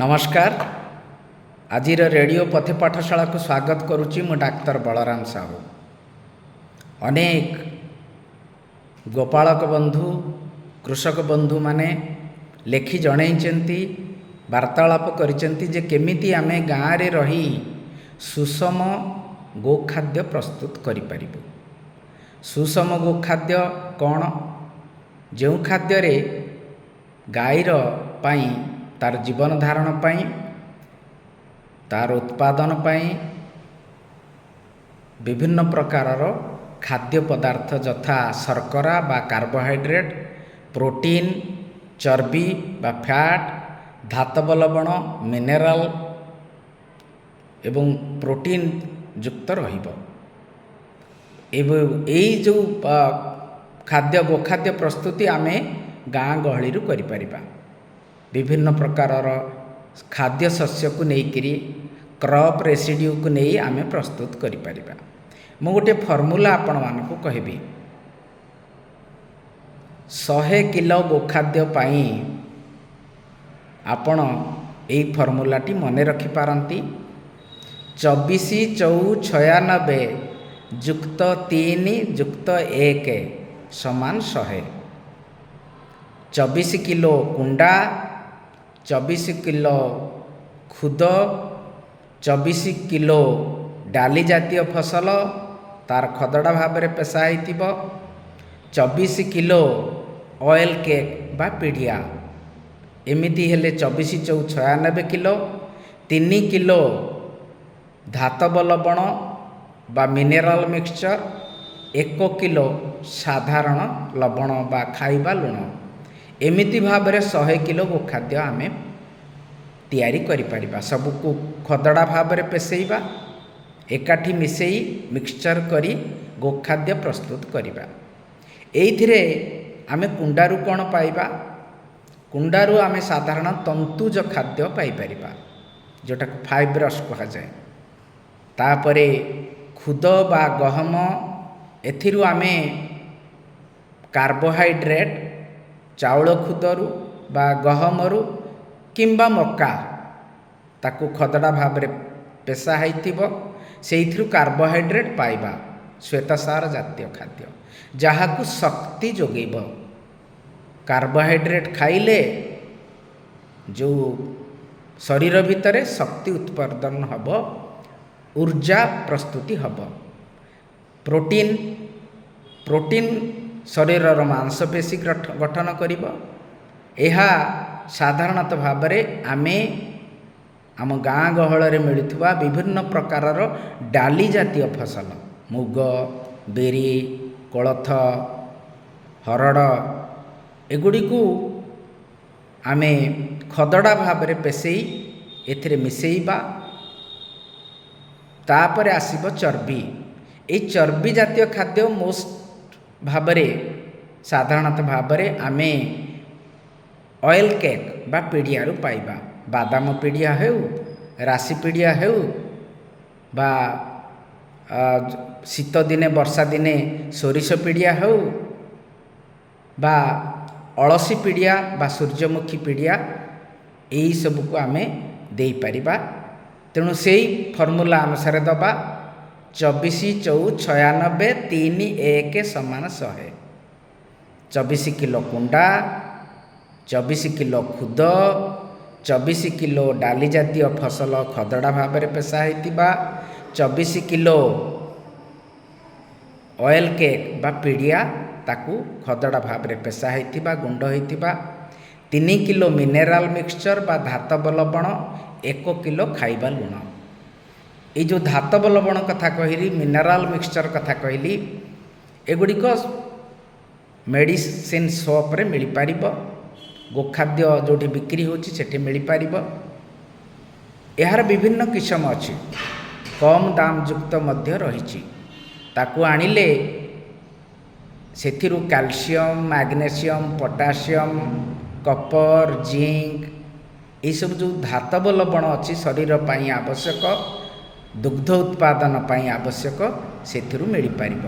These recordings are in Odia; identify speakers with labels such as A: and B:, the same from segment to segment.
A: ନମସ୍କାର। ଆଜିର ରେଡ଼ିଓ ପଥେ ପାଠଶାଳାକୁ ସ୍ୱାଗତ କରୁଛି ମୁଁ ଡାକ୍ତର ବଳରାମ ସାହୁ। ଅନେକ ଗୋପାଳକ ବନ୍ଧୁ, କୃଷକ ବନ୍ଧୁମାନେ ଲେଖି ଜଣେଇଛନ୍ତି, ବାର୍ତ୍ତାଳାପ କରିଛନ୍ତି ଯେ କେମିତି ଆମେ ଗାଁରେ ରହି ସୁଷମ ଗୋଖାଦ୍ୟ ପ୍ରସ୍ତୁତ କରିପାରିବୁ। ସୁଷମ ଗୋଖାଦ୍ୟ କ'ଣ? ଯେଉଁ ଖାଦ୍ୟରେ ଗାଈର ପାଇଁ, ତା'ର ଜୀବନ ଧାରଣ ପାଇଁ, ତା'ର ଉତ୍ପାଦନ ପାଇଁ ବିଭିନ୍ନ ପ୍ରକାରର ଖାଦ୍ୟ ପଦାର୍ଥ ଯଥା ଶର୍କରା ବା କାର୍ବୋହାଇଡ଼୍ରେଟ୍, ପ୍ରୋଟିନ୍, ଚର୍ବି ବା ଫ୍ୟାଟ୍, ଧାତବ ଲବଣ, ମିନେରାଲ୍ ଏବଂ ପ୍ରୋଟିନ୍ ଯୁକ୍ତ ରହିବ। ଏବଂ ଏଇ ଯେଉଁ ଖାଦ୍ୟ, ଗୋଖାଦ୍ୟ ପ୍ରସ୍ତୁତି ଆମେ ଗାଁ ଗହଳିରୁ କରିପାରିବା। ବିଭିନ୍ନ ପ୍ରକାରର ଖାଦ୍ୟ ଶସ୍ୟକୁ ନେଇକରି, କ୍ରପ୍ ରେସିଡ଼ିଉକୁ ନେଇ ଆମେ ପ୍ରସ୍ତୁତ କରିପାରିବା। ମୁଁ ଗୋଟିଏ ଫର୍ମୁଲା ଆପଣମାନଙ୍କୁ କହିବି। 100 କିଲୋ ଗୋଖାଦ୍ୟ ପାଇଁ ଆପଣ ଏଇ ଫର୍ମୁଲାଟି ମନେ ରଖିପାରନ୍ତି: 24 ଚଉ 96 ଯୁକ୍ତ 3 ଯୁକ୍ତ 1 ସମାନ 100। 24 କିଲୋ କୁଣ୍ଡା, 24 କିଲୋ ଖୁଦ, 24 କିଲୋ ଡାଲି ଜାତୀୟ ଫସଲ ତା'ର ଖଦଡ଼ା ଭାବରେ ପେଷା ହୋଇଥିବ, 24 କିଲୋ ଅଏଲ୍ କେକ୍ ବା ପିଡ଼ିଆ। ଏମିତି ହେଲେ 24 ଚଉ 96 କିଲୋ, 3 କିଲୋ ଧାତବ ଲବଣ ବା ମିନେରାଲ୍ ମିକ୍ସଚର୍, 1 କିଲୋ ସାଧାରଣ ଲବଣ ବା ଖାଇବା ଲୁଣ। ଏମିତି ଭାବରେ 100 କିଲୋ ଗୋଖାଦ୍ୟ ଆମେ ତିଆରି କରିପାରିବା। ସବୁକୁ ଖଦଡ଼ା ଭାବରେ ପେଷେଇବା, ଏକାଠି ମିଶାଇ ମିକ୍ସଚର୍ କରି ଗୋଖାଦ୍ୟ ପ୍ରସ୍ତୁତ କରିବା। ଏଇଥିରେ ଆମେ କୁଣ୍ଡାରୁ କ'ଣ ପାଇବା? କୁଣ୍ଡାରୁ ଆମେ ସାଧାରଣ ତନ୍ତୁଜ ଖାଦ୍ୟ ପାଇପାରିବା, ଯେଉଁଟାକୁ ଫାଇବ୍ରସ୍ କୁହାଯାଏ। ତାପରେ ଖୁଦ ବା ଗହମ, ଏଥିରୁ ଆମେ କାର୍ବୋହାଇଡ଼୍ରେଟ୍, ଚାଉଳ ଖୁଦରୁ ବା ଗହମରୁ କିମ୍ବା ମକା, ତାକୁ ଖଦଡ଼ା ଭାବରେ ପେଷା ହୋଇଥିବ, ସେଇଥିରୁ କାର୍ବୋହାଇଡ଼୍ରେଟ୍ ପାଇବା, ଶ୍ୱେତସାର ଜାତୀୟ ଖାଦ୍ୟ ଯାହାକୁ ଶକ୍ତି ଯୋଗାଇବ। କାର୍ବୋହାଇଡ଼୍ରେଟ୍ ଖାଇଲେ ଯେଉଁ ଶରୀର ଭିତରେ ଶକ୍ତି ଉତ୍ପାଦନ ହେବ, ଉର୍ଜା ପ୍ରସ୍ତୁତି ହେବ। ପ୍ରୋଟିନ୍, ପ୍ରୋଟିନ୍ ଶରୀରର ମାଂସପେଶୀ ଗଠନ କରିବ। ଏହା ସାଧାରଣତଃ ଭାବରେ ଆମେ ଆମ ଗାଁ ଗହଳରେ ମିଳୁଥିବା ବିଭିନ୍ନ ପ୍ରକାରର ଡାଲି ଜାତୀୟ ଫସଲ, ମୁଗ, ବିରି, କୋଳଥ, ହରଡ଼, ଏଗୁଡ଼ିକୁ ଆମେ ଖଦଡ଼ା ଭାବରେ ପେଷେଇ ଏଥିରେ ମିଶାଇବା। ତାପରେ ଆସିବ ଚର୍ବି। ଏଇ ଚର୍ବି ଜାତୀୟ ଖାଦ୍ୟ ମୋଷ୍ଟ ଭାବରେ, ସାଧାରଣତଃ ଭାବରେ ଆମେ ଅଏଲ୍ କେକ୍ ବା ପିଡ଼ିଆରୁ ପାଇବା। ବାଦାମ ପିଡ଼ିଆ ହେଉ, ରାଶି ପିଡ଼ିଆ ହେଉ ବା ଶୀତ ଦିନେ, ବର୍ଷା ଦିନେ ସୋରିଷ ପିଡ଼ିଆ ହେଉ ବା ଅଳସୀ ପିଡ଼ିଆ ବା ସୂର୍ଯ୍ୟମୁଖୀ ପିଡ଼ିଆ, ଏଇସବୁକୁ ଆମେ ଦେଇପାରିବା। ତେଣୁ ସେଇ ଫର୍ମୁଲା ଅନୁସାରେ ଦେବା: 24 ଚଉ 96 3 1 ସମାନ 100। 24 କିଲୋ କୁଣ୍ଡା, 24 କିଲୋ ଖୁଦ, 24 କିଲୋ ଡାଲି ଜାତୀୟ ଫସଲ ଖଦଡ଼ା ଭାବରେ ପେଷା ହୋଇଥିବା, 24 କିଲୋ ଅଏଲ୍ କେକ୍ ବା ପିଡ଼ିଆ, ତାକୁ ଖଦଡ଼ା ଭାବରେ ପେଷା ହୋଇଥିବା, ଗୁଣ୍ଡ ହୋଇଥିବା, 3 କିଲୋ ମିନେରାଲ୍ ମିକ୍ସଚର୍ ବା ଧାତବ ଲବଣ, 1 କିଲୋ ଖାଇବା ଲୁଣ। ଏଇ ଯେଉଁ ଧାତବ ଲବଣ କଥା କହିଲି, ମିନେରାଲ୍ ମିକ୍ସଚର୍ କଥା କହିଲି, ଏଗୁଡ଼ିକ ମେଡ଼ିସିନ୍ ସପ୍ରେ ମିଳିପାରିବ, ଗୋଖାଦ୍ୟ ଯେଉଁଠି ବିକ୍ରି ହେଉଛି ସେଠି ମିଳିପାରିବ। ଏହାର ବିଭିନ୍ନ କିସମ ଅଛି, କମ୍ ଦାମ ଯୁକ୍ତ ମଧ୍ୟ ରହିଛି। ତାକୁ ଆଣିଲେ ସେଥିରୁ calcium, magnesium, potassium, copper, zinc, ଏଇସବୁ ଯେଉଁ ଧାତବ ଲବଣ ଅଛି, ଶରୀର ପାଇଁ ଆବଶ୍ୟକ, ଦୁଗ୍ଧ ଉତ୍ପାଦନ ପାଇଁ ଆବଶ୍ୟକ, ସେଥିରୁ ମିଳିପାରିବ।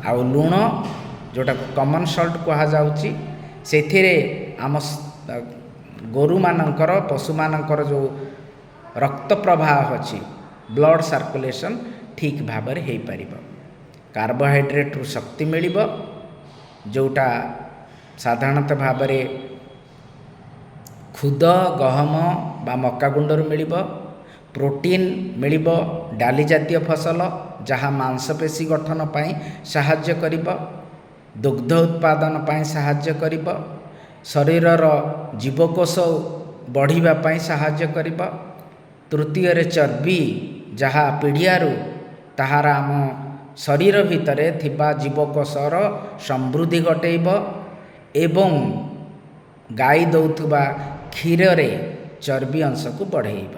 A: ଆଉ ଲୁଣ, ଯେଉଁଟାକୁ କମନ୍ ସଲ୍ଟ କୁହାଯାଉଛି, ସେଥିରେ ଆମ ଗୋରୁମାନଙ୍କର, ପଶୁମାନଙ୍କର ଯେଉଁ ରକ୍ତ ପ୍ରବାହ ଅଛି, ବ୍ଲଡ଼ ସାର୍କୁଲେସନ୍ ଠିକ୍ ଭାବରେ ହୋଇପାରିବ। କାର୍ବୋହାଇଡ଼୍ରେଟ୍ରୁ ଶକ୍ତି ମିଳିବ, ଯେଉଁଟା ସାଧାରଣତଃ ଭାବରେ ଖୁଦ, ଗହମ ବା ମକା ଗୁଣ୍ଡରୁ ମିଳିବ। ପ୍ରୋଟିନ୍ ମିଳିବ ଡାଲି ଜାତୀୟ ଫସଲ, ଯାହା ମାଂସପେଶୀ ଗଠନ ପାଇଁ ସାହାଯ୍ୟ କରିବ, ଦୁଗ୍ଧ ଉତ୍ପାଦନ ପାଇଁ ସାହାଯ୍ୟ କରିବ, ଶରୀରର ଜୀବକୋଷ ବଢ଼ିବା ପାଇଁ ସାହାଯ୍ୟ କରିବ। ତୃତୀୟରେ ଚର୍ବି, ଯାହା ପିଡ଼ିଆରୁ ତାହାର ଆମ ଶରୀର ଭିତରେ ଥିବା ଜୀବକୋଷର ସମୃଦ୍ଧି ଘଟାଇବ ଏବଂ ଗାଈ ଦେଉଥିବା କ୍ଷୀରରେ ଚର୍ବି ଅଂଶକୁ ବଢ଼ାଇବ।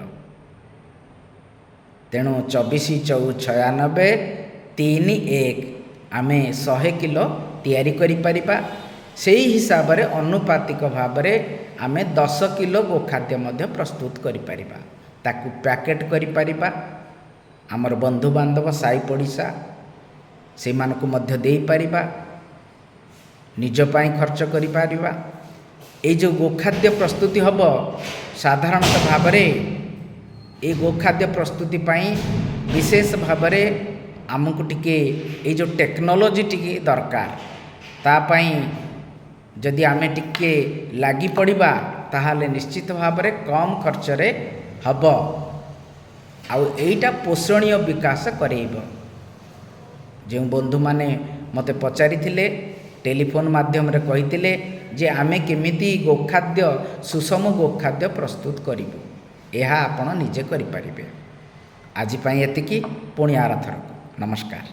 A: ତେଣୁ 24 ଚଉ 96, 3 1, ଆମେ 100 କିଲୋ ତିଆରି କରିପାରିବା। ସେଇ ହିସାବରେ ଅନୁପାତିକ ଭାବରେ ଆମେ 10 କିଲୋ ଗୋଖାଦ୍ୟ ମଧ୍ୟ ପ୍ରସ୍ତୁତ କରିପାରିବା, ତାକୁ ପ୍ୟାକେଟ୍ କରିପାରିବା, ଆମର ବନ୍ଧୁବାନ୍ଧବ, ସାହି ପଡ଼ିଶା ସେମାନଙ୍କୁ ମଧ୍ୟ ଦେଇପାରିବା, ନିଜ ପାଇଁ ଖର୍ଚ୍ଚ କରିପାରିବା। ଏଇ ଯେଉଁ ଗୋଖାଦ୍ୟ ପ୍ରସ୍ତୁତି ହେବ, ସାଧାରଣତଃ ଭାବରେ ଏ ଗୋଖାଦ୍ୟ ପ୍ରସ୍ତୁତି ପାଇଁ ବିଶେଷ ଭାବରେ ଆମକୁ ଟିକେ ଏଇ ଯେଉଁ ଟେକ୍ନୋଲୋଜି ଟିକେ ଦରକାର। ତା ପାଇଁ ଯଦି ଆମେ ଟିକେ ଲାଗିପଡ଼ିବା, ତାହେଲେ ନିଶ୍ଚିତ ଭାବରେ କମ୍ ଖର୍ଚ୍ଚରେ ହେବ ଆଉ ଏଇଟା ପୋଷଣୀୟ ବିକାଶ କରେଇବ। ଯେଉଁ ବନ୍ଧୁମାନେ ମୋତେ ପଚାରିଥିଲେ, ଟେଲିଫୋନ୍ ମାଧ୍ୟମରେ କହିଥିଲେ ଯେ ଆମେ କେମିତି ଗୋଖାଦ୍ୟ, ସୁଷମ ଗୋଖାଦ୍ୟ ପ୍ରସ୍ତୁତ କରିବୁ, ଏହା ଆପଣ ନିଜେ କରିପାରିବେ। ଆଜି ପାଇଁ ଏତିକି, ପୁଣି ଆରଥରକୁ। ନମସ୍କାର।